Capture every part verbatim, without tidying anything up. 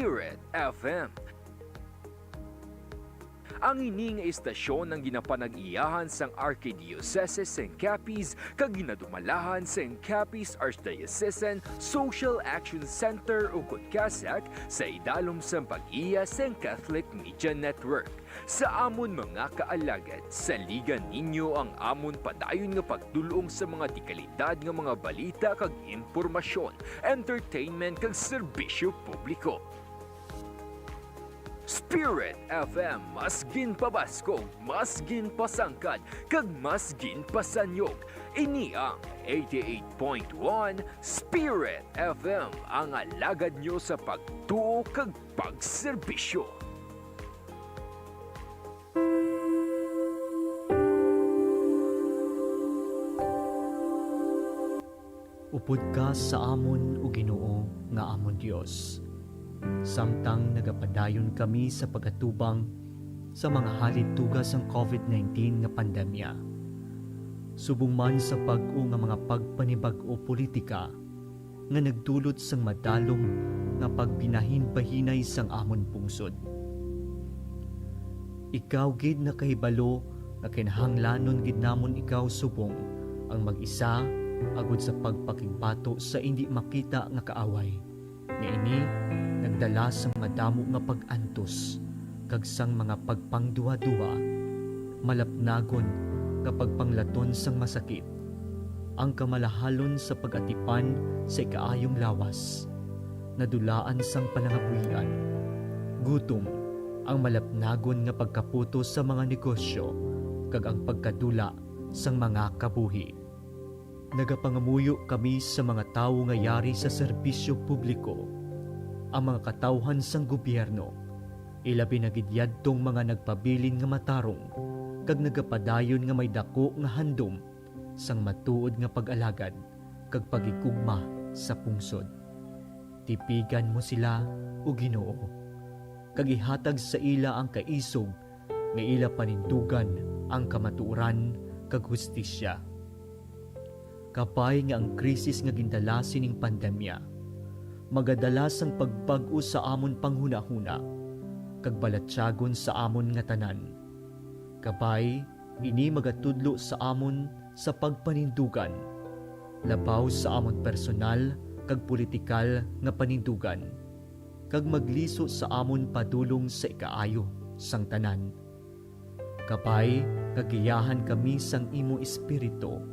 Spirit F M. Ang ini nga istasyon ang ginapanag-iyahan sang Arkidiocese sang Capiz kag ginadumalahan sang Capiz Archdiocesan Social Action Center, ukon CASAC, sa idalom sang pag-iya sang Catholic Media Network. Sa amon mga kaalagad, saligan ninyo ang amon padayon nga pagdul-ong sa mga dekalidad nga mga balita kag impormasyon, entertainment kag serbisyo publiko. Spirit F M, mas ginpabaskog, mas ginpasangkad, kag mas ginpasanyog. Ini ang eighty-eight point one Spirit F M, ang alagad nyo sa pagtuo kag pagserbisyo. Upod ka sa amon, O Ginoo, nga amon Dios, samtang nagapadayon kami sa pag-atubang sa mga halituga sang covid nineteen nga pandemya. Subong man sa bag-o nga mga pagpanibag-o politika nga nagdulot sang madalom nga pagbinahinbahinay sang amon pungsod. Ikaw gid nakahibalo nga kinahanglanon gid namon ikaw subong ang mag-isa agod sa pagpakigbato sa indi makita nga kaaway, nga ini nagdala sang madamo nga pag-antos kag sang mga pagpangduhaduha, malapnagon nga pagpanglaton sang masakit, ang kamalahalon sa pag-atipan sa ikaayong lawas, nadulaan sang palangabuhian, gutom, ang malapnagon nga pagkaputos sa mga negosyo, kag ang pagkadula sang mga kabuhi. Nagapangamuyo kami sa mga tawo nga yari sa serbisyo publiko, ang mga katawhan sang gobyerno, ilabi na gid yadtong mga nagpabilin nga matarong kag nagapadayon nga may daku nga handom sang matuod nga pag-alagad kag paghigugma sa pungsod. Tipigan mo sila, O Ginoo, kag ihatag sa ila ang kaisog nga ila panindugan ang kamatuoran kag hustisya. Kabay nga ang krisis nga gindala sining pandemya magadala sang pagbag-o sa amon panghunahuna kag balatyagon sa amon nga tanan. Kabay, ini magatudlo sa amon sa pagpanindugan, labaw sa amon personal kag politikal nga panindugan, kag magliso sa amon padulong sa ikaayo sang tanan. Kabay nga giyahan kami sang imo Espiritu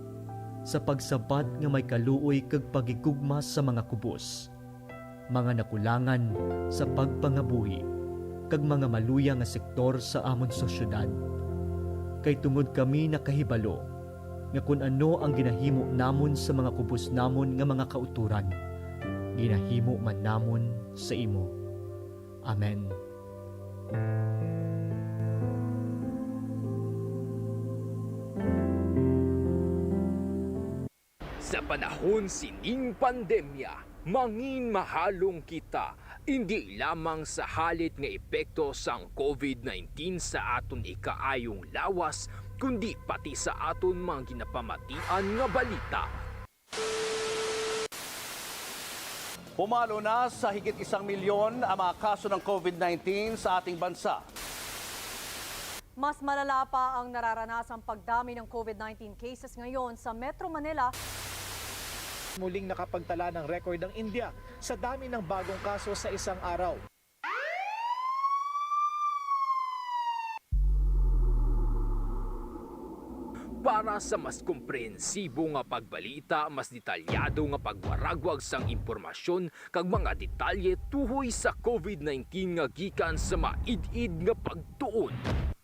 sa pagsabat nga may kaluoy kag paghigugma sa mga kubos, mga nakulangan sa pagpangabuhi, kag mga maluya nga sektor sa amon sosyedad. Kay tungod kami nakahibalo nga kon ano ang ginahimo namon sa mga kubos namon nga mga kautoran, ginahimo man namon sa imo. Amen. Sa panahon sining pandemya, mangin mahalong kita, indi lamang sa halit nga epekto sang covid nineteen sa aton ikaayong lawas, kundi pati sa aton mga ginapamatian nga balita. Pumalo na sa higit isang milyon ang mga kaso ng covid nineteen sa ating bansa. Mas malala pa ang nararanasang pagdami ng covid nineteen cases ngayon sa Metro Manila. Muling nakapagtala ng record ang India sa dami ng bagong kaso sa isang araw. Para sa mas komprehensibo nga pagbalita, mas detalyado nga pagwaragwag sang impormasyon kag mga detalye tuhoy sa covid nineteen nga gikan sa maid-id nga pagtuon,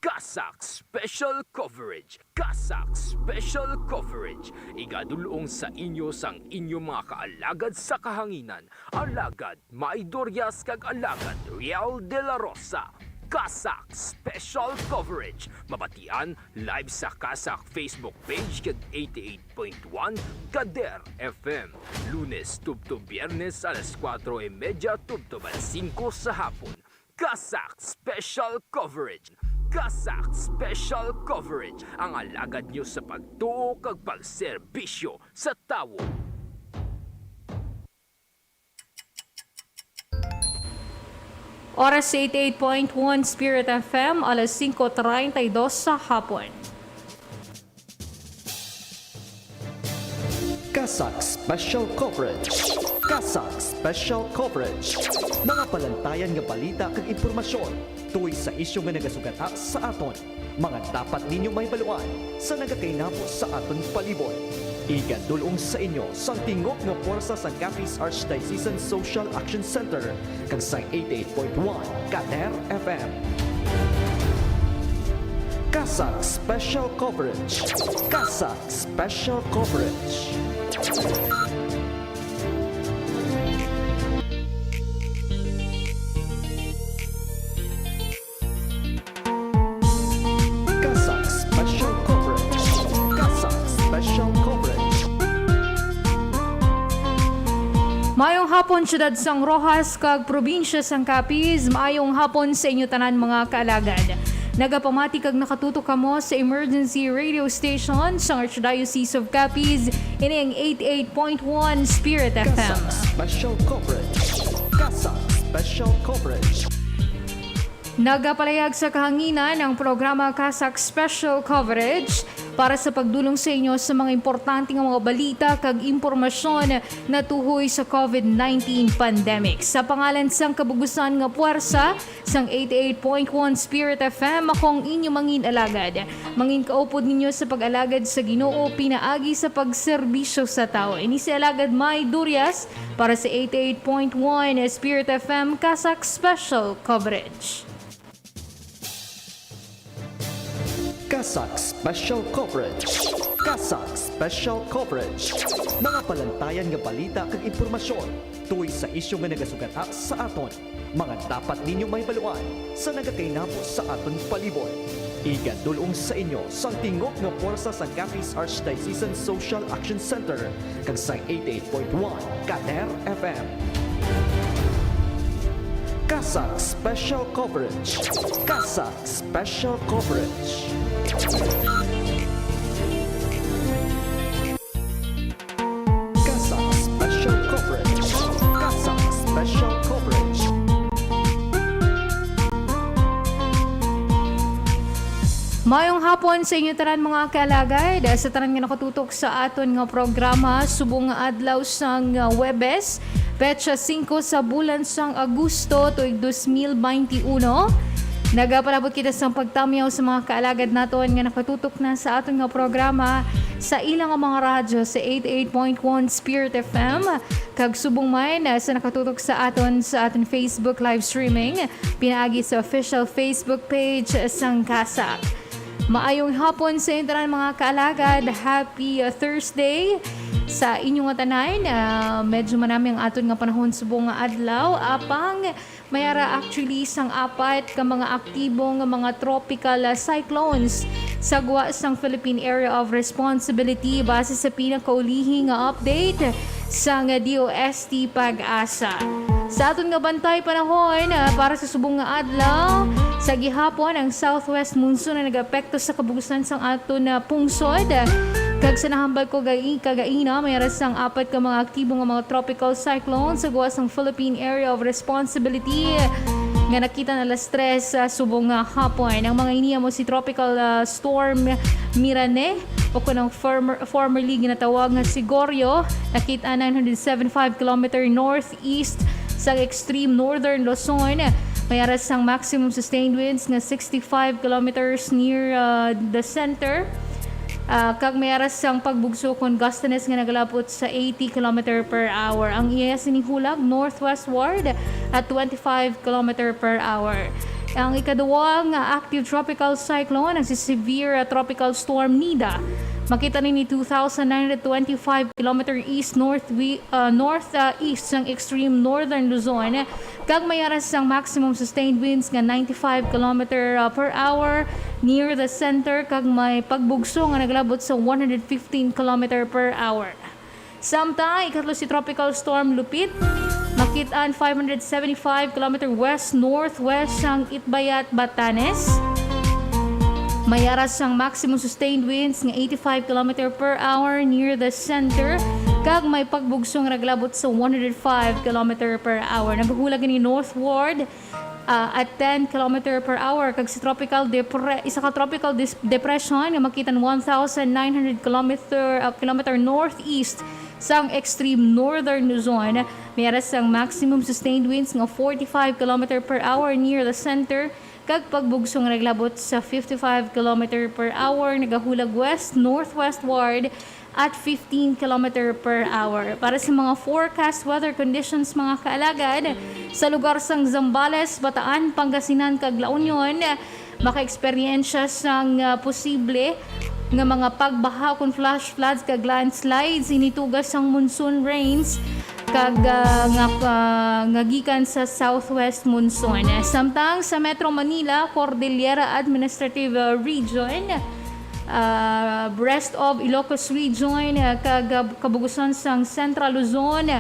CASAC Special Coverage. CASAC Special Coverage, igadul-ong sa inyo sang inyo mga kaalagad sa kahanginan, Alagad May Dorias kag Alagad Riel de la Rosa. CASAC Special Coverage, mabatian live sa CASAC Facebook page kag eighty-eight point one Kader F M, Lunes tubtob Biyernes alas kuwatro y medya tubtob alas singko sa hapon. CASAC Special Coverage. CASAC Special Coverage, ang alagad nyo sa pagtuo kag pagserbisyo sa tawo. Oras sa eighty-eight point one Spirit F M, alas singko treinta y dos sa hapon. CASAC Special Coverage. CASAC Special Coverage. Mga palantayan nga balita kag impormasyon tungod sa isyu nga nagasugata sa aton. Mga dapat ninyo mahibaluan sa nagakainabo sa aton palibot. Igadul-ong sa inyo sang tingog nga puwersa sang Capiz Archdiocesan Social Action Center kag sa eighty-eight point one Kader F M. CASAC Special Coverage. CASAC Special Coverage. CASAC Special Coverage. CASAC Special Coverage. Mayong hapon, siyudad sang Roxas kag probinsya sang Capiz. Mayong hapon sa inyo tanan, mga kaalagad. Nagapamati kag nakatutok kamo sa emergency radio station sang Archdiocese of Capiz, ini ang eighty-eight point one Spirit F M. CASAC Special Coverage. CASAC Special Coverage. Nagapalayag sa kahanginan ang programa CASAC Special Coverage para sa pagdulong sa inyo sa mga importante nga mga balita kag impormasyon natuhoy sa COVID nineteen pandemic. Sa pangalan sang kabugusan nga puwersa sang eighty-eight point one Spirit F M, ako ang inyo mangin alagad. Mangin kaupod ninyo sa pag-alagad sa Ginoo pinaagi sa pagserbisyo sa tawo. Ini si Alagad May Durias para sa eighty-eight point one Spirit F M CASAC Special Coverage. CASAC Special Coverage. CASAC Special Coverage. Mga palantayan nga balita kag impormasyon tungod sa isyu nga nagasugata sa aton. Mga dapat ninyo mahibaluan sa nagakainabo sa aton palibot. Igadul-ong sa inyo sang tingog nga puwersa sang Capiz Archdiocesan Social Action Center kag sa eighty-eight point one Kader F M. CASAC Special Coverage. CASAC Special Coverage. CASAC Special Coverage. CASAC Special Coverage. Mayong hapon sa inyo tanan, mga kaalagad, sa tanan nga nakatutok sa aton nga programa subong nga adlaw sang, uh, Huwebes, petsa singko sa bulan sang Agosto, tuig dos mil baynte uno. Nagapalabot kita sang pagtamyaw sa mga kaalagad naton nga nakatutok na sa aton nga programa sa ilang mga radyo sa eighty-eight point one Spirit F M, kag subong man, uh, sa nakatutok sa aton sa aton Facebook live streaming pinaagi sa official Facebook page sang CASAC. Maayong hapon sa inyo tanan, mga kaalagad. Happy, uh, Thursday sa inyo nga tanan. Ah, medyo manami ang aton nga panahon subong nga adlaw. Apang may ara actually sang apat ka mga aktibo nga mga tropical, ah, cyclones sa gwa sang Philippine Area of Responsibility base sa pinakaulihi nga update sang D O S T PAGASA. Sa aton nga bantay panahon, ah, para sa subong nga adlaw, sa gihapon, ang southwest monsoon ang nag-apekto sa kabugusan sang aton, ah, pungsod. Kag sa nahambal ko gai-, kagaina, may ara sang apat ka mga aktibo nga mga tropical cyclone sa gwa sang Philippine Area of Responsibility nga nakita na alas tres sa subong nga hapon. Ang mga ini amo si Tropical, ah, Storm Mirane, o kun ang former, formerly ginatawag nga si Goryeo, nakit-an nine hundred seventy-five kilometer northeast sa extreme northern Luzon. May ara sang maximum sustained winds nga sixty-five kilometers near, uh, the center. Uh, kag may ara sang pagbugso kon gustiness nga nagalabot sa eighty kilometer per hour. Ang iya sini hulag northwestward at twenty-five kilometer per hour. Ang ikaduwa nga active tropical cyclone, ang si severe, uh, tropical storm Nida. Makita nini two thousand nine hundred twenty-five kilometer east north wi-, uh, north, uh, east sang extreme northern Luzon, kag may ara sang maximum sustained winds nga ninety-five kilometer, uh, per hour near the center, kag may pagbugso nga naglabot sa one hundred fifteen kilometer per hour. Samtang ikatlo si Tropical Storm Lupit, makit-an five hundred seventy-five kilometer west-northwest sang Itbayat, Batanes. May ara sang maximum sustained winds nga eighty-five kilometer per hour near the center, kag may pagbugso nga naglabot sa one hundred five kilometer per hour. Naghuhulag ini northward ah, at ten kilometer per hour, kag sa tropical depre-, isa ka tropical dis-, depression nga makitan one thousand nine hundred kilometer, ah, kilometer northeast sang extreme northern Luzon. May ara sang maximum sustained winds nga forty-five kilometer per hour near the center, kag pagbugso nga naglabot sa fifty-five kilometer per hour, nagahulag west-northwestward at fifteen kilometer per hour. Para sa mga forecast weather conditions, mga kaalagad, sa lugar sang Zambales, Bataan, Pangasinan, kag La Union, makaeksperyensya sang, ah, posible nga mga pagbaha kon flash floods kag landslides, ini tugas sang monsoon rains kag, ah, nga, ah, nga gikan sa southwest monsoon. Samtang sa Metro Manila, Cordillera Administrative, ah, Region, ah, rest of Ilocos Region, ah, kag, ah, kabugusan sang Central Luzon,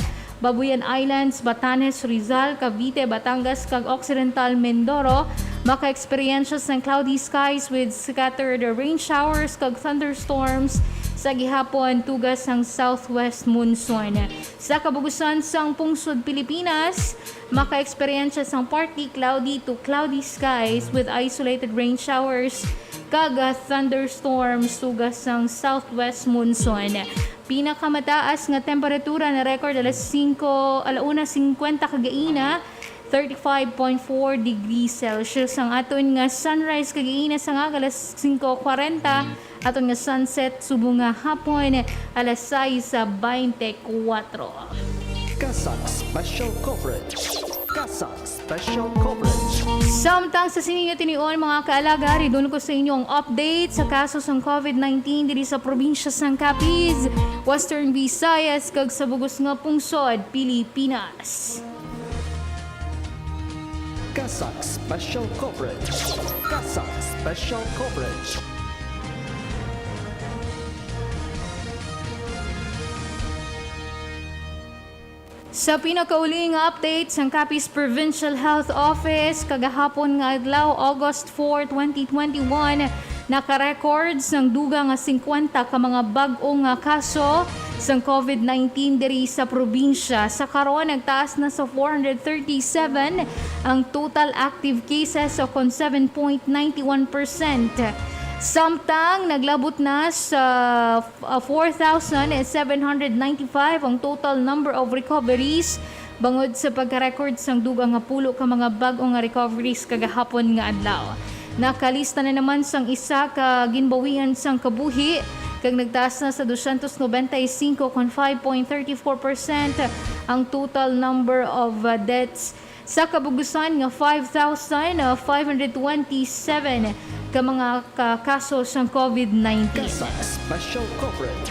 Babuyan Islands, Batanes, Rizal, Cavite, Batangas, kag Occidental Mindoro, makaeksperyensya sang cloudy skies with scattered rain showers kag thunderstorms sa gihapon, tugas sang southwest monsoon. Sa kabugusan sang pungsod Pilipinas, makaeksperyensya sang partly cloudy to cloudy skies with isolated rain showers kag, ah, thunderstorms tugas sang southwest monsoon. Pinakamataas nga temperatura na-record alas singko, ala una singkwenta kagaina, thirty-five point four degrees Celsius. Ang aton nga sunrise kagaina sa nga alas singko kwarenta, aton nga sunset subong nga hapon, alas sais baynte kuwatro. CASAC Special Coverage. CASAC Special Coverage. Samtang sa sini nga tinion, mga kaalagad, idul-ong ko sa inyo ang update sa kaso sang covid nineteen diri sa probinsya sang Capiz, Western Visayas, kag sa bug-os nga pungsod Pilipinas. CASAC Special Coverage. CASAC Special Coverage. Sa pinakauli nga update sang Capiz Provincial Health Office, kagahapon nga adlaw, August four, twenty twenty-one, naka-record sang dugang nga singkwenta ka mga bag-o nga kaso sang covid nineteen diri sa probinsya. Sa karon, nagtaas na sa four hundred thirty-seven ang total active cases, o kon seven point nine one percent. Samtang naglabot na sa, ah, four thousand seven hundred ninety-five ang total number of recoveries, bangod sa pagka-record sang dugang nga pulo ka mga bag-o nga recoveries kagahapon nga adlaw. Nakalista na naman sang isa ka ginbawian sang kabuhi, kag nagtaas na sa dosyentos nobenta y singko kon five point thirty four percent ang total number of, uh, deaths sa kabugusan nga five thousand five hundred twenty-seven ka mga ka-, kaso sang covid nineteen. CASAC Special Coverage.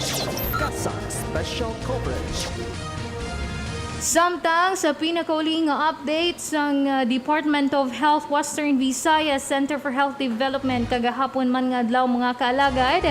CASAC Special Coverage. Samtang sa pinakauli nga update sang, uh, Department of Health Western Visayas Center for Health Development, kagahapon man nga adlaw, mga kaalagad,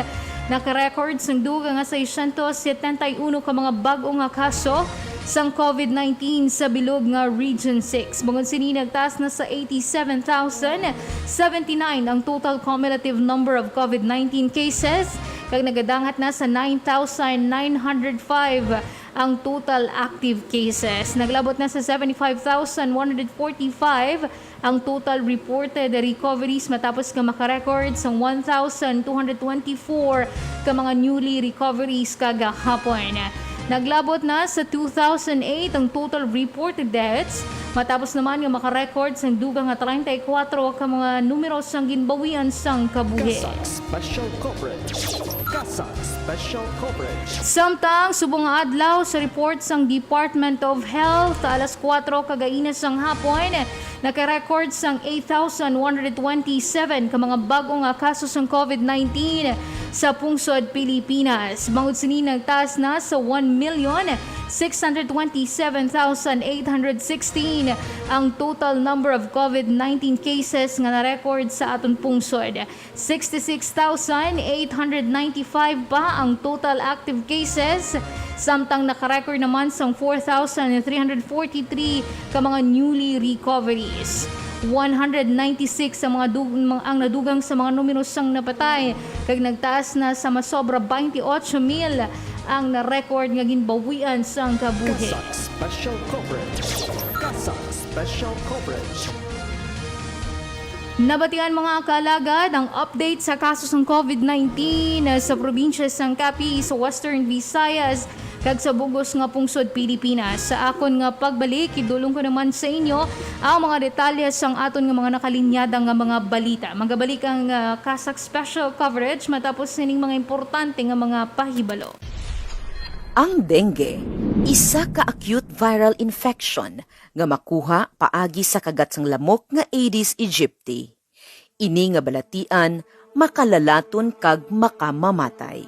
naka-record sang dugang nga seiscientos setenta y uno ka mga bag-o nga kaso sang covid nineteen sa bilog nga Region six. Bangod sini, nagtaas na sa eighty-seven thousand seventy-nine ang total cumulative number of covid nineteen cases, kag nagadangat na sa nine thousand nine hundred five ang total active cases. Naglabot na sa seventy-five thousand one hundred forty-five ang total reported recoveries, matapos nga maka-record sang one thousand two hundred twenty-four ka mga newly recoveries kagahapon. Naglabot na sa two thousand eight ang total reported deaths, matapos naman nga maka-record sang dugang nga treinta y cuatro ka mga numero sang ginbawian sang kabuhi. CASAC Special Coverage. CASAC Special Coverage. Samtang subong nga adlaw, sa report sang Department of Health, alas kuwatro kagaina sang hapon, naka-record sang eight thousand one hundred twenty-seven ka mga bag-o nga kaso sang covid nineteen sa pungsod Pilipinas. Bangod sini, nagtaas na sa one million six hundred twenty-seven thousand eight hundred sixteen ang total number of covid nineteen cases nga na-record sa aton pungsod. Sixty-six thousand eight hundred ninety-five pa ang total active cases, samtang naka-record naman sang four thousand three hundred forty-three ka mga newly recoveries. One hundred ninety-six ang mga dug-, ang nadugang sa mga numero sang napatay, kag nagtaas na sa masobra twenty-eight mil ang na-record nga ginbawian sang kabuhi. CASAC Special Coverage. CASAC Special Coverage. Nabatian, mga kaalagad, ang update sa kaso sang covid nineteen sa probinsya sang Capiz, sa Western Visayas, kag sa bug-os nga pungsod Pilipinas. Sa akon nga pagbalik, idulong ko naman sa inyo ang mga detalye sang aton nga mga nakalinyada nga mga balita. Magabalik ang, ah, CASAC Special Coverage matapos sining mga importante nga mga pahibalo. Ang dengue, isa ka acute viral infection nga makuha paagi sa kagat sang lamok nga Aedes aegypti. Ini nga balatian makalalaton kag makamamatay.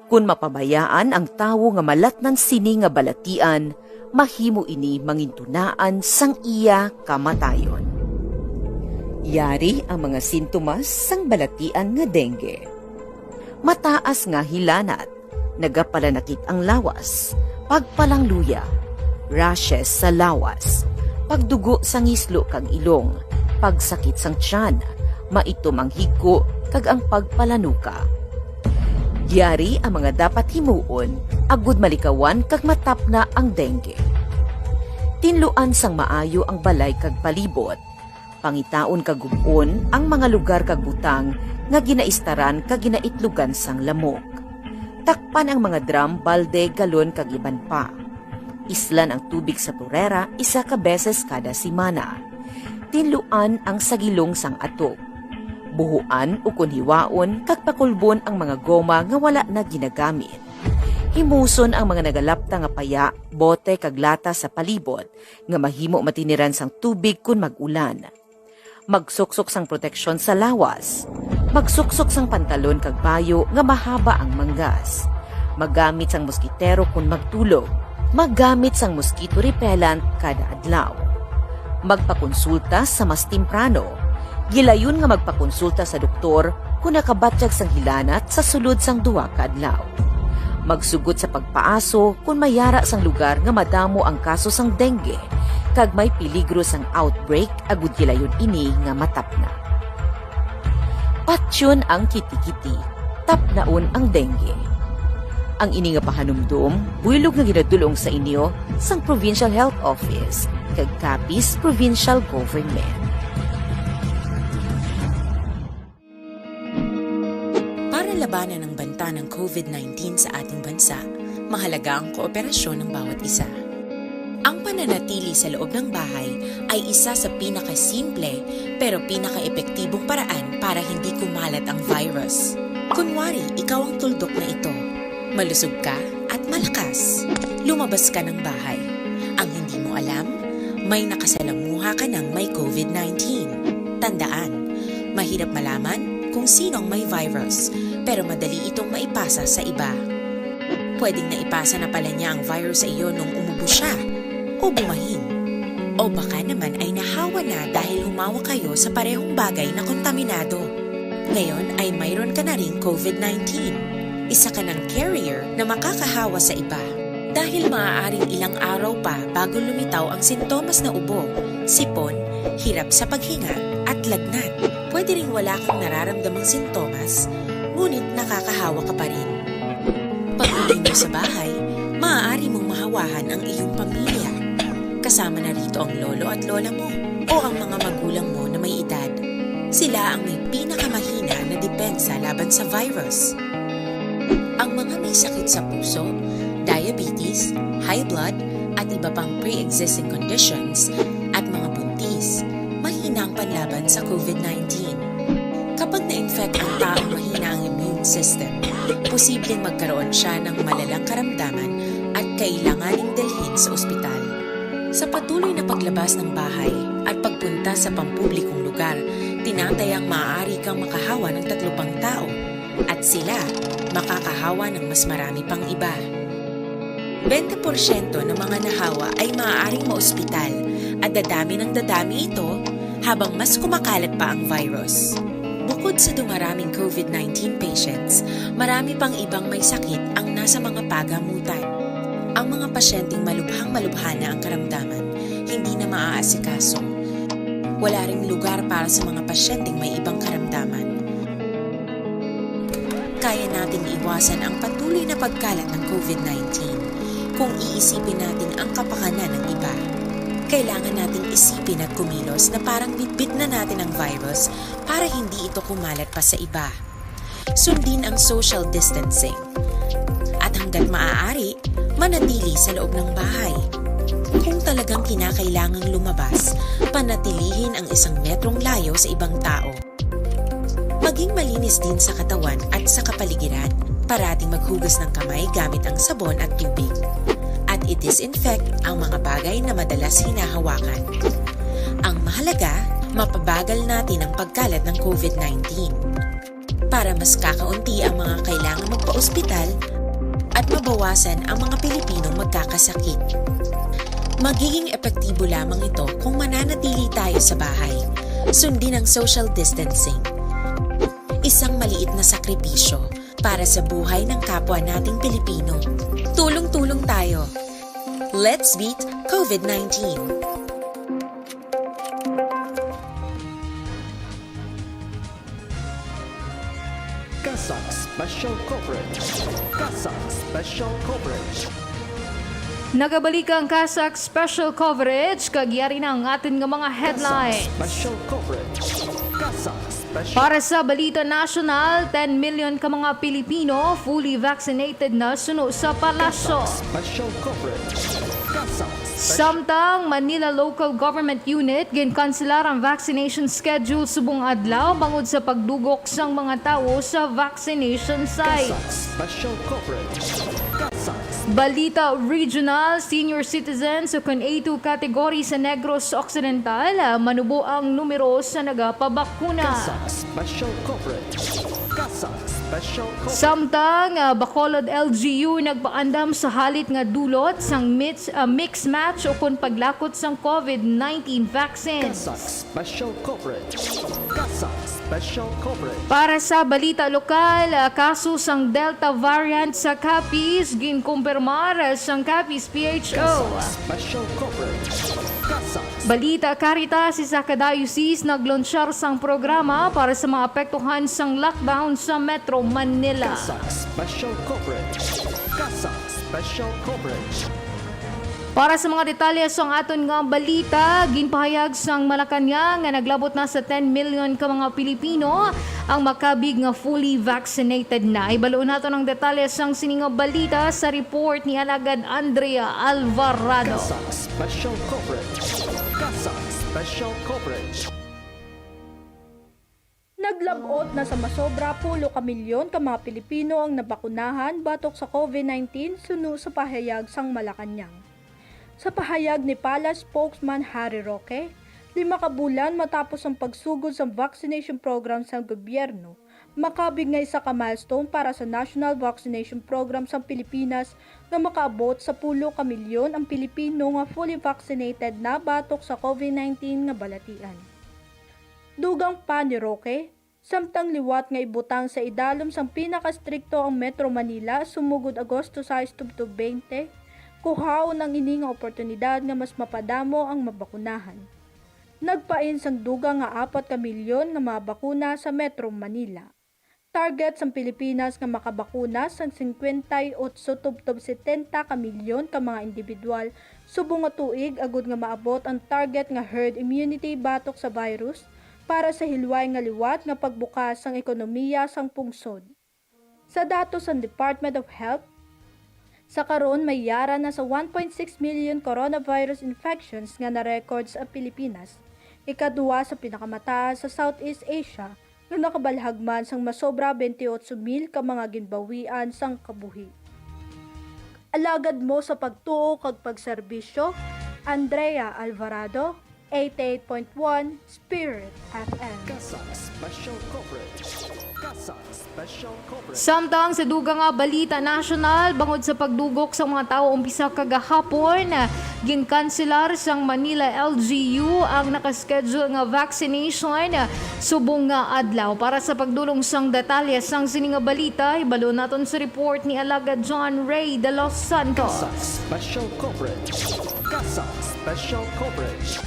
Kon mapabayaan ang tawo nga malatnan sini nga balatian, mahimo ini mangintunaan sang iya kamatayon. Yari ang mga sintomas sang balatian nga dengue. Mataas nga hilanat, nagapalanakit ang lawas, pagpalangluya, rashes sa lawas, pagdugo sa ngislo kag ilong, pagsakit sang tiyan, maitom ang higko, kag ang pagpalanuka. Yari ang mga dapat himuon agud malikawan kag matapna ang dengue. Tinluan sang maayo ang balay kag palibot. Pangitaon kag gub-on ang mga lugar kag butang nga ginaistaran kag ginaitlugan sang lamok. Takpan ang mga drum, balde, galon, kag iban pa. Islan ang tubig sa turera isa ka beses kada semana. Tinluan ang sagilong sang atog. Buhuan ukon hiwaon kag pakulbon ang mga goma nga wala na ginagamit. Himuson ang mga nagalapta nga paya, bote, kag lata sa palibot nga mahimo matiniran sang tubig kon mag-ulan. Magsuksok sang proteksyon sa lawas. Magsuksok sang pantalon kag bayo nga mahaba ang manggas. Maggamit sang moskitero kon magtulog. Maggamit sang mosquito repellent kada adlaw. Magpakonsulta sa mas temprano. Gilayon nga magpakonsulta sa doktor kon nakabatyag sang hilanat sa sulod sang duha ka adlaw. Magsugot sa pagpaaso kon may yara sang lugar nga madamo ang kaso sang dengue kag may peligro sang outbreak agud gilayon ini nga matapna. Patyon ang kitikiti, tapnaon ang dengue. Ang ini nga pahanumdom buylog nga ginadul-ong sa inyo sang Provincial Health Office kag Capiz Provincial Government. Para labanan ang banta ng covid nineteen sa ating bansa, mahalaga ang kooperasyon ng bawat isa. Ang pananatili sa loob ng bahay ay isa sa pinakasimple pero pinakaepektibong paraan para hindi kumalat ang virus. Kunwari, ikaw ang tuldok na ito. Malusog ka at malakas. Lumabas ka ng bahay. Ang hindi mo alam, may nakasalamuha ka ng may covid nineteen. Tandaan, mahirap malaman kung sino ang may virus, pero madali itong maipasa sa iba. Pwedeng naipasa na pala niya ang virus sa iyo nung umubo siya o bumahing. O baka naman ay nahawa na dahil humawak kayo sa parehong bagay na kontaminado. Ngayon ay mayroon ka na ring covid nineteen. Isa ka ng carrier na makakahawa sa iba. Dahil maaaring ilang araw pa bago lumitaw ang sintomas na ubo, sipon, hirap sa paghinga, at lagnat. Pwede ring wala kang nararamdamang sintomas, ngunit nakakahawa ka pa rin. Pag-uwi mo sa bahay, maaari mong mahawahan ang iyong pamilya. Kasama na rito ang lolo at lola mo o ang mga magulang mo na may edad. Sila ang may pinakamahina na depensa laban sa virus. Ang mga may sakit sa puso, diabetes, high blood, at iba pang pre-existing conditions, at mga buntis, mahina ang panlaban sa covid nineteen. Kapag na-infect ang taong mahina ang immune system, posibleng magkaroon siya ng malalang karamdaman at kailanganing dalhin sa ospital. Sa patuloy na paglabas ng bahay at pagpunta sa pampublikong lugar, tinatayang maaari kang makahawa ng tatlo pang tao at sila makakahawa ng mas marami pang iba. Bente porsyento ng mga nahawa ay maaaring maospital at dadami ng dadami ito habang mas kumakalat pa ang virus. Bukod sa dumaraming covid nineteen patients, marami pang ibang may sakit ang nasa mga pagamutan. Ang mga pasyenteng malubhang malubha na ang karamdaman, hindi na maaasikaso. Wala ring lugar para sa mga pasyenteng may ibang karamdaman. Kaya nating iwasan ang patuloy na pagkalat ng covid nineteen kung iisipin natin ang kapakanan ng iba. Kailangan nating isipin at kumilos na parang bitbit na natin ang virus para hindi ito kumalat pa sa iba. Sundin ang social distancing. At hanggat maaari, manatili sa loob ng bahay. Kung talagang kinakailangang lumabas, panatilihin ang isang metrong layo sa ibang tao. Maging malinis din sa katawan at sa kapaligiran. Parating maghugas ng kamay gamit ang sabon at tubig. At i-disinfect ang mga bagay na madalas hinahawakan. Ang mahalaga, mapabagal natin ang pagkalat ng COVID nineteen. Para mas kakaunti ang mga kailangan magpa-ospital at mabawasan ang mga Pilipinong magkakasakit. Magiging epektibo lamang ito kung mananatili tayo sa bahay. Sundin ang social distancing. Isang maliit na sakripisyo para sa buhay ng kapwa nating Pilipino. Tulong-tulong tayo. Let's beat COVID nineteen. CASAC Special Coverage. CASAC Special Coverage. Nagabalik ang CASAC Special Coverage, kag yari na ang aton nga mga headlines. Special Coverage. CASAC Special Para sa balita nasyonal, ten million ka mga Pilipino fully vaccinated na suno sa palasyo. Special Coverage. CASAC Special Samtang Manila Local Government Unit ginkanselar ang vaccination schedule subong adlaw bangod sa pagdugok sang mga tawo sa vaccination site. Special Coverage. CASAC Balita Regional, senior citizens ukon A two category sa Negros Occidental, ah, manubo ang numero sa nagapabakuna. Special Coverage. CASAC Special Coverage. Samtang ah, Bacolod L G U nagpaandam sa halit nga dulot sang mix, ah, mix match ukon paglakot sang COVID nineteen vaccines. CASAC Special Coverage. CASAC Special Coverage. Para sa balita lokal, ah, kaso sang Delta variant sa Capiz ginkumpirmar sang Capiz P H O. Special Coverage. CASAC Balita Caritas, isa ka diocese naglunsyar sang programa para sa mga apektuhan sang lockdown sa Metro Manila. CASAC Special Coverage. CASAC Special Coverage. Para sa mga detalye sang aton nga balita, ginpahayag sang Malacañang nga naglabot na sa ten million ka mga Pilipino ang makabig nga fully vaccinated na. Ibaluon naton ang detalye sang sini nga balita sa report ni Alagad Andrea Alvarado. CASAC Special Coverage. CASAC Special Coverage. Naglab-ot na sa masobra pulo ka milyon ka mga Pilipino ang nabakunahan batok sa COVID nineteen suno sa pahayag sang Malacañang. Sa pahayag ni Palace spokesman Harry Roque, lima ka bulan matapos ang pagsugod sang vaccination program sang gobyerno, makabig nga isa ka milestone para sa National Vaccination Program sang Pilipinas nga makaabot sa pulo ka milyon ang Pilipino nga fully vaccinated na batok sa COVID nineteen nga balatian. Dugang pa ni Roque, samtang liwat nga ibutang sa idalom sang pinakastrikto ang Metro Manila sumugod Agosto sais tubtob twenty, kuhaon ang ini nga oportunidad nga mas mapadamo ang mabakunahan. Nagpain sang dugang nga apat ka milyon nga mga bakuna sa Metro Manila. Target sang Pilipinas nga makabakuna sang singkwenta y otso tubtob setenta ka milyon ka mga indibidwal subong nga tuig agud nga maabot ang target nga herd immunity batok sa virus para sa hilway nga liwat nga pagbukas sang ekonomiya sang pungsod. Sa datos sang Department of Health, sa karon may yara na sa one point six million coronavirus infections nga na-record sa Pilipinas, ikaduha sa pinakamataas sa Southeast Asia, nga nakabalhag man sang masobra twenty-eight mil ka mga ginbawian sang kabuhi. Alagad mo sa pagtuo kag pagserbisyo, Andrea Alvarado, eighty-eight point one Spirit F M. CASAC Special Coverage. CASAC Special Coverage. Samtang sa dugang nga balita nasyonal, bangod sa pagdugok sa mga tawo umpisa kagahapon, ginkanselar sang Manila L G U ang naka-schedule nga vaccination subong nga adlaw. Para sa pagdulong sang detalye sang sini nga balita, ibalo naton sa report ni Alagad John Ray de los Santos. CASAC Special Coverage. CASAC Special Coverage.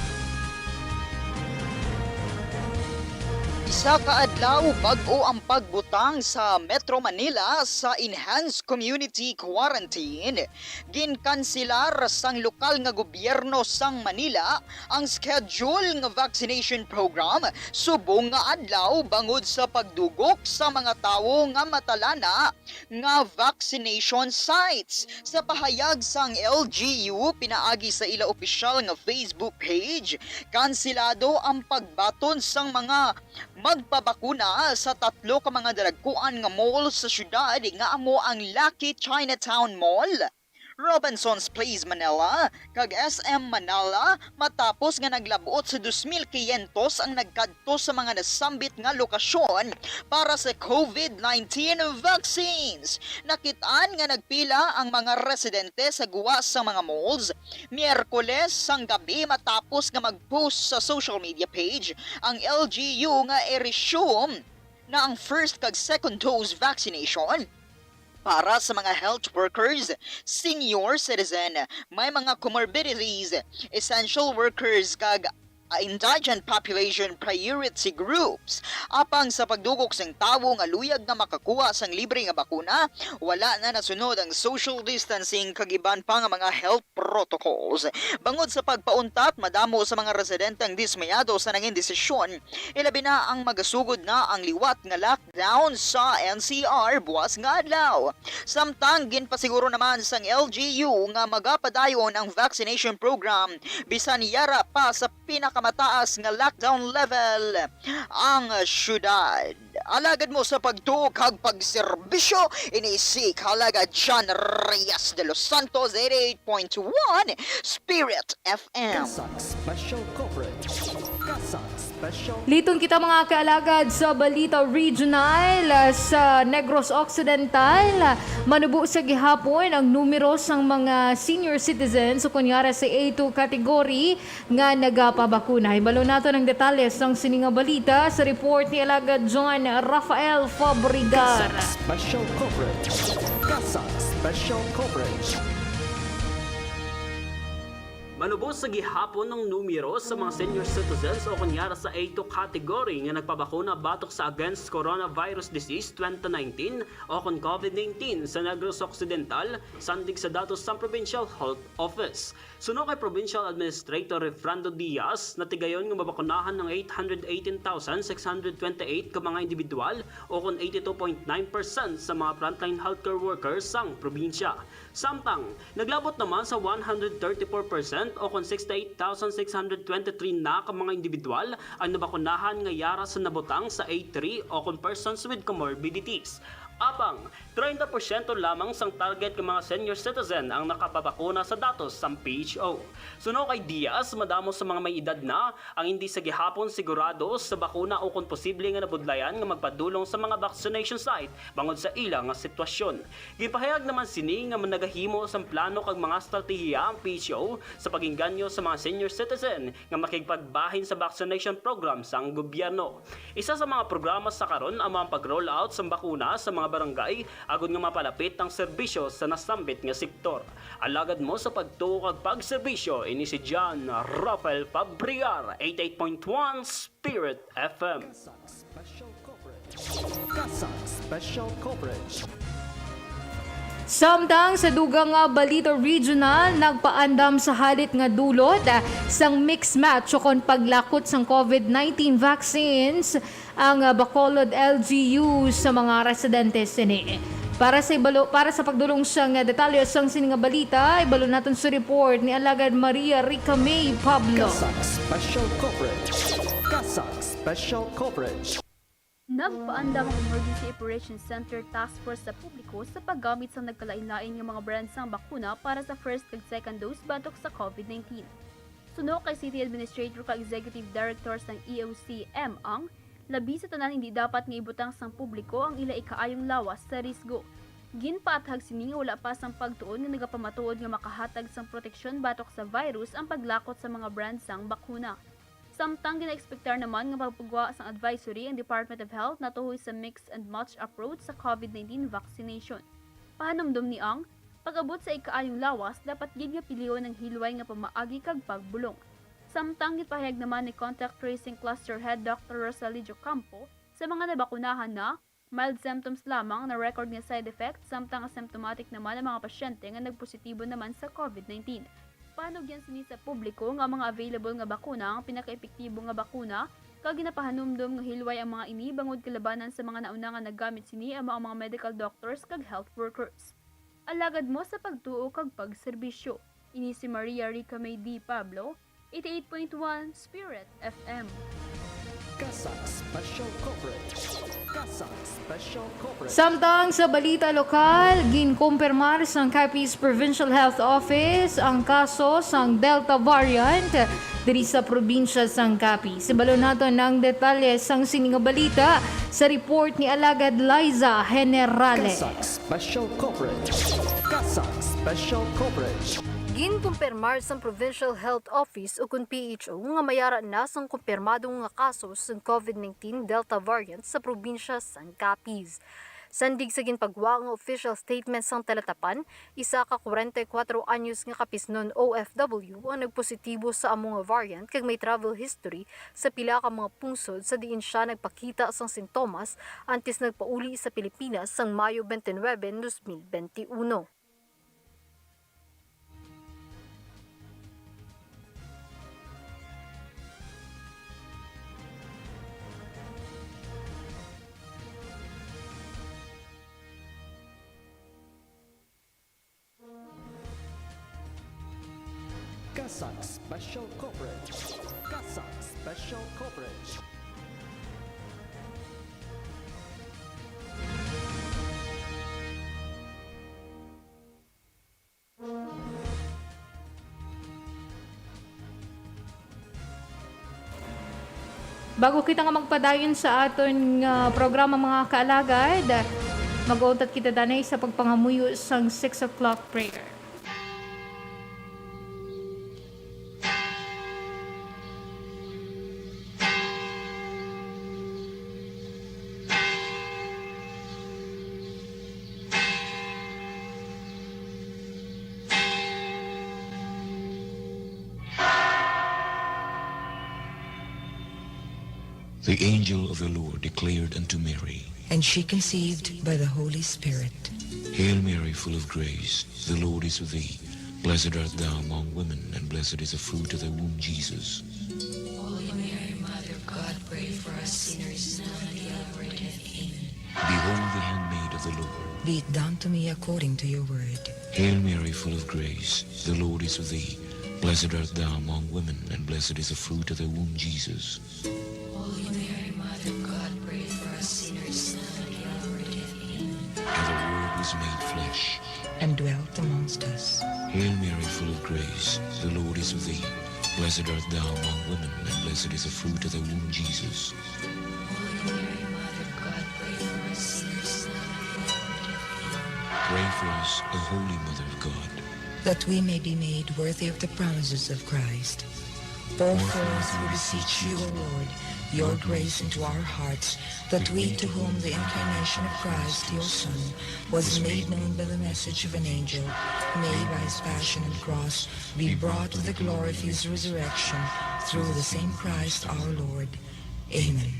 Sa kaadlaw, bag-o ang pagbutang sa Metro Manila sa enhanced community quarantine. Ginkanselar sang lokal nga gobyerno sang Manila ang schedule nga vaccination program subong nga adlaw bangod sa pagdugok sa mga tawo nga matalana nga vaccination sites. Sa pahayag sang L G U pinaagi sa ila opisyal nga Facebook page, kanselado ang pagbaton sang mga magpabakuna sa tatlo ka mga dalagkuan nga mall sa syudad nga amo ang Lucky Chinatown Mall, Robinson's Place Manila, kag S M Manila, matapos nga naglab-ot sa dos mil quinientos ang nagkadto sa mga nasambit nga lokasyon para sa COVID nineteen vaccines. Nakit-an nga nagpila ang mga residente sa guwa sa mga malls Miyerkules sang gabi matapos nga mag-post sa social media page ang L G U nga i-resume na ang first kag second dose vaccination para sa mga health workers, senior citizen, may mga comorbidities, essential workers, kag, ah, indigent population priority groups. Apang sa pagdugok sang tawo nga luyag nga makakuha sang libre nga bakuna, wala na nasunod ang social distancing kag iban pa nga mga health protocols. Bangod sa pagpauntat, madamo sa mga residente ang dismayado sa nangin desisyon, ilabi na ang magasugod na ang liwat nga lockdown sa N C R buwas nga adlaw. Samtang ginpasiguro naman sang L G U nga magapadayon ang vaccination program bisan yara pa sa pinakamataas nga lockdown level ang syudad. Alagad mo sa pagtuo kag pagserbisyo, ini si Kalaga John Reyes de los Santos, eighty-eight point one Spirit F M. CASAC Special Coverage. CASAC Special. Liton kita, mga kaalagad, sa balita regional. Sa Negros Occidental, manubo sa gihapon ang numero sang mga senior citizens o kunyara sa A two category nga nagapabakuna. Hibalo naton ang detalye sang sini nga balita sa report ni Alagad John Rafael Fabregar. CASAC Special Coverage. CASAC Special Coverage. Manubos sa gihapon ang numero sa mga senior citizens o kunyara sa A two category nga nagpabakuna batok sa Against Coronavirus Disease twenty nineteen o kon COVID nineteen sa Negros Occidental, sandig sa datos sang Provincial Health Office. Suno kay Provincial Administrator Refrando Diaz, natigayon nga mabakunahan ang eight hundred eighteen thousand six hundred twenty-eight ka mga individual o kon eighty-two point nine percent sa mga frontline healthcare workers sang probinsya. Samtang, naglabot naman sa one hundred thirty-four percent o kon sixty-eight thousand six hundred twenty-three na ka mga individual ang nabakunahan nga yara sa nabutang sa A three o kon persons with comorbidities. Apang, treinta porsyento lamang sang target nga mga senior citizen ang nakapabakuna sa datos sang P H O. Suno kay Diaz, madamo sa mga may edad na ang hindi sa gihapon sigurado sa bakuna ukon posible nga nabudlayan nga magpadulong sa mga vaccination site bangod sa ila nga sitwasyon. Ginpahayag naman sini nga nagahimo sang plano kag mga estratehiya ang P H O sa pag-engganyo sa mga senior citizen nga makigpagbahin sa vaccination program sang gobyerno. Isa sa mga programa sa karon amo ang pag-roll out sang bakuna sa mga barangay agod nga mapalapit ang serbisyo sa nasambit nga sektor. Alagad mo sa pagtuo kag pagserbisyo, ini si John Rafael Fabregar, eighty-eight point one Spirit F M. CASAC Special Coverage. CASAC Special Coverage. Samtang sa dugang nga balita regional, nagpaandam sa halit nga dulot, ah, sang mix match o kon paglakot sang COVID nineteen vaccines ang, ah, Bacolod L G U sa mga residente sini. Para sa ibalo, para sa pagdulong sang, ah, detalye sang sini nga balita, ibalo naton sa report ni Alagad Maria Rica May Pablo. CASAC Special Coverage. CASAC Special Coverage. Nagpaandam ang Emergency Operations Center Task Force sa publiko sa paggamit sang nagkalain-lain nga mga brand sang bakuna para sa first kag second dose batok sa COVID nineteen. Suno kay City Administrator kag Executive Director sang E O C M Ang, labi sa tanan hindi dapat nga ibutang sang publiko ang ila ikaayong lawas sa risgo. Ginpaathag sini nga wala pa sang pagtuon nga nagapamatuod nga makahatag sang proteksyon batok sa virus ang paglakot sa mga brand sang bakuna. Samtang ginaekspektar naman nga magpagwa sang advisory ang Department of Health natuhoy sa mix and match approach sa COVID nineteen vaccination. Pahanumdom ni Ang, pag-abot sa ikaayong lawas, dapat gid nga pilion ang hilway nga pamaagi kag pagbulong. Samtang gipahayag naman ni Contact Tracing Cluster Head Doctor Rosalillo Campo, sa mga nabakunahan na, mild symptoms lamang na record nga side effects, samtang asymptomatic naman ang mga pasyente nga nagpositibo naman sa COVID nineteen. Panugyan sini sa publiko nga ang mga available nga bakuna ang pinakaepektibo nga bakuna, kag ginapahanumdom nga hilway ang mga ini bangod kalabanan sa mga nauna nga naggamit sini, amo ang mga medical doctors kag health workers. Alagad mo sa pagtuo kag pagserbisyo. Ini si Maria Rica May D. Pablo, eighty-eight point one Spirit F M. CASAC Special Coverage. CASAC Special Coverage. Samtang sa balita lokal, ginkumpirmar sang Capiz Provincial Health Office ang kaso sang Delta variant diri sa probinsya sang Capiz. Ibalo naton ang detalye sang sini nga balita sa report ni Alagad Liza Generale. CASAC Special Coverage. CASAC Special Coverage. Ginkumpirmar sang Provincial Health Office ukon P H O nga may ara na sang kumpirmado nga kaso sang COVID nineteen Delta variant sa probinsya sang Capiz. Sandig sa ginpagwa nga official statement sang Talatapan, isa ka kwarenta y kuwatro anyos nga Capiznon O F W ang nagpositibo sa amo nga variant kag may travel history sa pila ka mga pungsod sa diin sia nagpakita sang sintomas antes nagpauli sa Pilipinas sang Mayo twenty-nine, dos mil benti uno. CASAC Special Coverage. CASAC Special Coverage. Bago kita nga magpadayon sa aton nga programa, mga kaalagad, mag-untat kita danay sa pagpangamuyo sang six o'clock prayer. The angel of the Lord declared unto Mary, And she conceived by the Holy Spirit. Hail Mary, full of grace, the Lord is with thee. Blessed art thou among women, and blessed is the fruit of thy womb, Jesus. Holy Mary, Mother of God, pray for us sinners, now and at the hour of our death. Amen. Behold the handmaid of the Lord. Be it done to me according to your word. Hail Mary, full of grace, the Lord is with thee. Blessed art thou among women, and blessed is the fruit of thy womb, Jesus. Holy Mary, Mother of God, pray for us sinners, now and at the hour of our death. Amen. And the Word was made flesh. And dwelt amongst us. Hail Mary, full of grace, the Lord is with thee. Blessed art thou among women, and blessed is the fruit of thy womb, Jesus. Holy Mary, Mother of God, pray for us sinners, now and at the hour of our death. Amen. Pray for us, O Holy Mother of God. That we may be made worthy of the promises of Christ. Pour forth, we beseech you, O Lord, your grace into our hearts, that we, to whom the incarnation of Christ, your Son, was made known by the message of an angel, may by his passion and cross be brought to the glory of his resurrection, through the same Christ our Lord. Amen.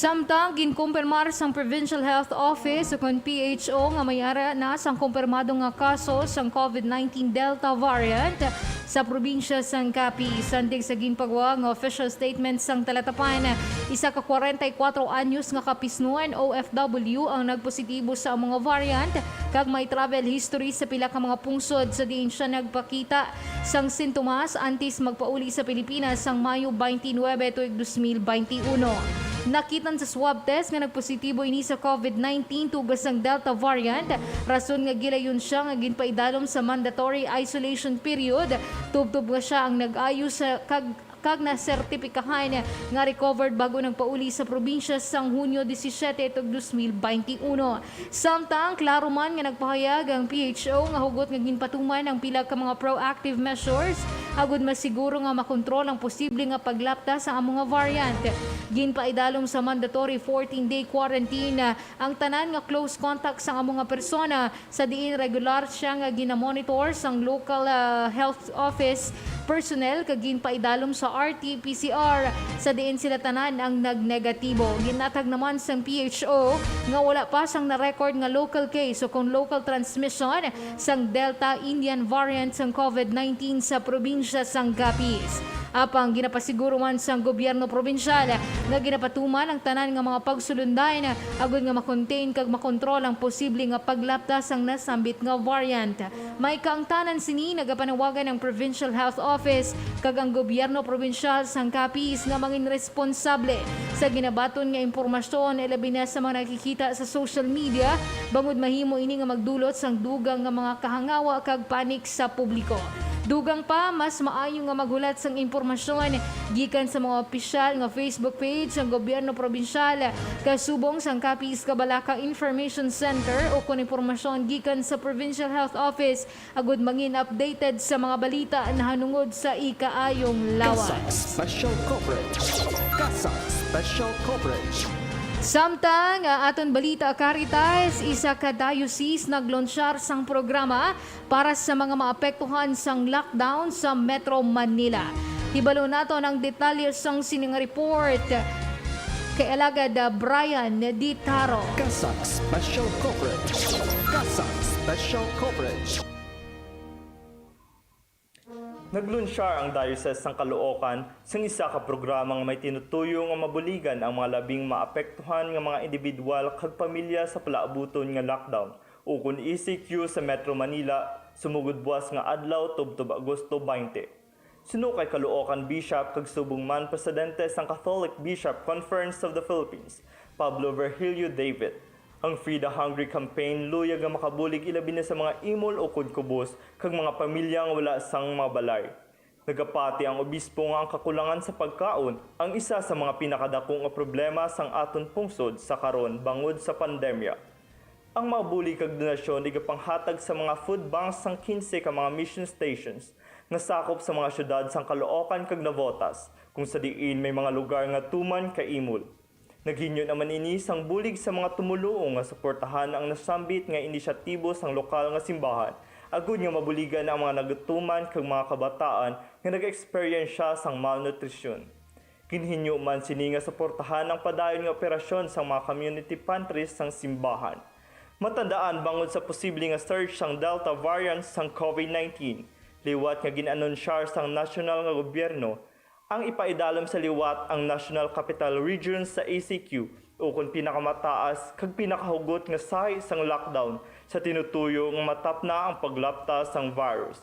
Samtang ginkumpirmar sang Provincial Health Office ukon P H O nga may ara na sang kumpirmado nga kaso sang COVID nineteen Delta variant sa probinsya sang Capiz. Sandig sa ginpagwa nga official statement sang Talatapan, isa ka kwarenta y kuwatro anyos nga Capiznon O F W ang nagpositibo sa amo nga variant, kag may travel history sa pila ka mga pungsod sa diin sia nagpakita sang sintomas antes magpauli sa Pilipinas sang Mayo twenty-nine tuig dos mil twenty-one. Nakitan sa swab test nga nagpositibo ini sa COVID nineteen tubas sang Delta variant, rason nga gilayon sia nga ginpaidalom sa mandatory isolation period, tubtob nga sia ang nag-ayo sa kag kag nasertipikahan nga recovered bago nagpauli sa probinsya sang Hunyo disisiete tuig dos mil baynte uno. Samtang klaro man nga nagpahayag ang P H O nga hugot nga ginpatuman ang pila ka mga proactive measures agud masiguro nga makontrol ang posible nga paglapta sa amo nga variant. Ginpaidalom sa mandatory fourteen-day quarantine ang tanan nga close contact sang amo nga persona, sa diin regular siya nga ginamonitor sang local, ah, health office personnel kag ginpaidalom sa R T P C R, sa diin sila tanan ang nagnegatibo. Ginatag naman sang P H O nga wala pa sang na-record nga local case o kon local transmission sang Delta Indian variant sang COVID nineteen sa probinsya sang Capiz. Apang ginapasiguro man sang gobyerno probinsyal nga ginapatuman ang tanan nga mga pagsulundan agud nga makontain kag makontrol ang posible nga paglapta sang nasambit nga variant. May kaangtanan sini, nagapanawagan ang Provincial Health Office kag ang gobyerno probinsyal sang Capiz nga mangin responsable sa ginabaton nga impormasyon, ilabi na sa mga nakikita sa social media, bangod mahimo ini nga magdulot sang dugang nga mga kahangawa kag panic sa publiko. Dugang pa, mas maayo nga maghulat sang impormasyon gikan sa mga opisyal nga Facebook page sang gobyerno probinsyal, kasubong sang Capiz Cabalaka Information Center, o kon impormasyon gikan sa Provincial Health Office, agud mangin updated sa mga balita nahanungod sa ikaayong lawas. CASAC Special Coverage. CASAC Special Coverage. Samtang, ah, aton balita, Caritas, isa ka diocese naglunsyar sang programa para sa mga maapektuhan sang lockdown sa Metro Manila. Hibalo naton ang detalye sang sining report kay Alagad, ah, Brian Ditaro. CASAC Special Coverage. CASAC Special Coverage. Naglunsyar ang Diocese sang Caloocan sang isa ka programa nga may tinutuyo nga mabuligan ang mga labing maapektuhan nga mga indibidwal kag pamilya sa palaabuton nga lockdown, ukon E C Q, sa Metro Manila, sumugod buas nga adlaw, tubtob Agosto twenty. Suno kay Caloocan Bishop kag subong man Presidente sang Catholic Bishop Conference of the Philippines, Pablo Virgilio David, ang Feed the Hungry campaign luyag nga makabulig ilabi na sa mga imol ukon kubos kag mga pamilya nga wala sang mga balay. Nagapati ang obispo nga ang kakulangan sa pagkaon ang isa sa mga pinakadako nga problema sang aton pungsod sa karon bangod sa pandemya. Ang mga bulig kag donasyon igapanghatag sa mga food banks sang quince ka mga mission stations nga sakop sa mga syudad sang Caloocan kag Navotas, kung sa diin may mga lugar nga tuman ka imol. Naghinyo naman ini sang bulig sa mga tumoluo nga suportahan ang nasambit nga inisyatibo sang lokal nga simbahan, agud nga mabuligan ang mga nagatuman kag mga kabataan nga nag-eksperyensya sang malnutrisyon. Ginhinyo man sini nga suportahan ang padayon nga operasyon sang mga community pantries sang simbahan. Matandaan, bangod sa posible nga surge sang Delta variant sang COVID nineteen, liwat nga gin-anunsyar sang nasyonal nga gobyerno ang ipaidalom sa liwat ang National Capital Region sa E C Q, ukon pinakamataas kag pinakahugot nga sahi sang lockdown sa tinutuyo nga matapna ang paglapta sang virus.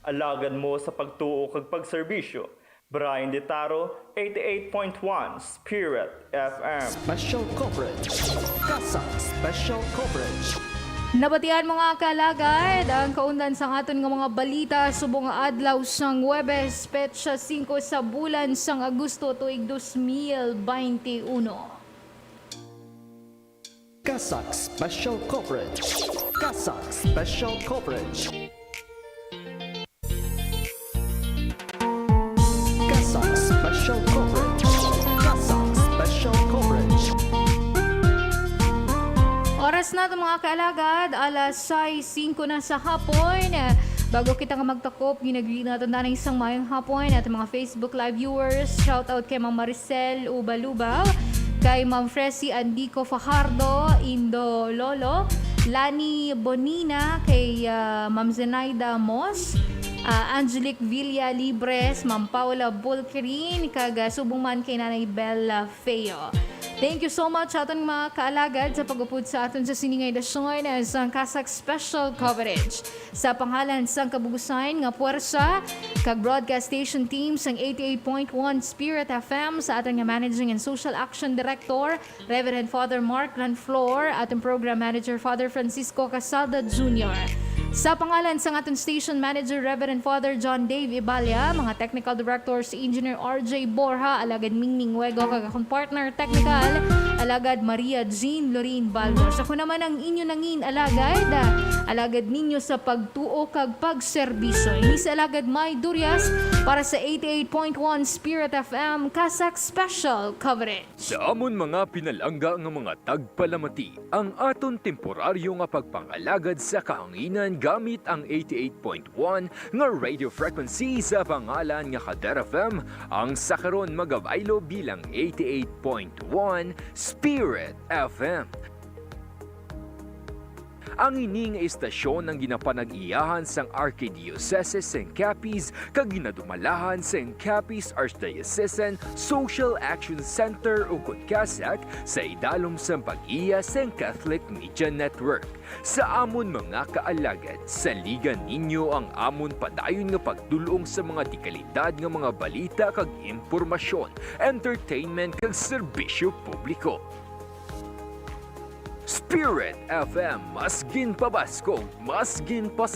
Alagad mo sa pagtuo kag pagserbisyo. Brian Detaro, eighty-eight point one Spirit F M. Special Coverage. CASAC Special Coverage. Nabatian, mga kaalagad, ang kaundan sang aton nga mga balita subong nga adlaw sang Huwebes, petsa singko sa bulan sang Agosto, tuig dos mil baynte uno. CASAC Special Coverage. CASAC Special Coverage. CASAC Special Coverage. CASAC Special Coverage. Oras naton, mga kaalagad, alas sais singko na sa hapon. Bago kita nga magtakop, ginagli naton danay isang mayong hapon at mga Facebook Live viewers. Shout out kay Ma'am Maricel Ubalubaw, kay Ma'am Fresi Andico Fajardo, Indo Lolo, Lani Bonina, kay, ah, Ma'am Zenaida Moss, ah, Angelic Villa Libres, Ma'am Paula Bulkirin, kag, ah, subong man kay Nanay Bella Feo. Thank you so much sa aton mga kaalagad sa pag-upod sa aton sa sini nga edisyon, ah, sang CASAC Special Coverage. Sa pangalan sang kabugusan nga puwersa kag broadcast station team sang eighty-eight point one Spirit F M, sa aton nga Managing and Social Action Director, Reverend Father Mark Lanflor, aton Program Manager, Father Francisco Casalda Junior, Sa pangalan sang aton station manager, Reverend Father John Dave Ibalia, mga technical director, si Engineer R J Borja, alagad Mingming Wego, kag akon partner technical, alagad Maria Jean Lorraine Baldos. Ako naman ang inyo nangin alagad, alagad ninyo sa pagtuo kag pagserbisyo. Ini si alagad May Durias para sa eighty-eight point one Spirit F M CASAC Special Coverage. Sa amon mga pinalangga nga mga tagpalamati, ang aton temporaryo nga pagpangalagad sa kahanginan gamit ang eighty-eight point one nga radio frequency sa pangalan nga Kader F M, ang sa karon magabaylo bilang eighty-eight point one Spirit F M. Ang ini nga istasyon ang ginapanag-iyahan sang Arkidiocese sang Capiz kag ginadumalahan sang Capiz Archdiocesan Social Action Center, ukon CASAC, sa idalom sang pag-iya sang Catholic Media Network. Sa amon mga kaalagad, saligan ninyo ang amon padayon nga pagdul-ong sa mga dekalidad nga mga balita kag impormasyon, entertainment kag serbisyo publiko. Spirit F M, mas ginpabaskog, mas ginpas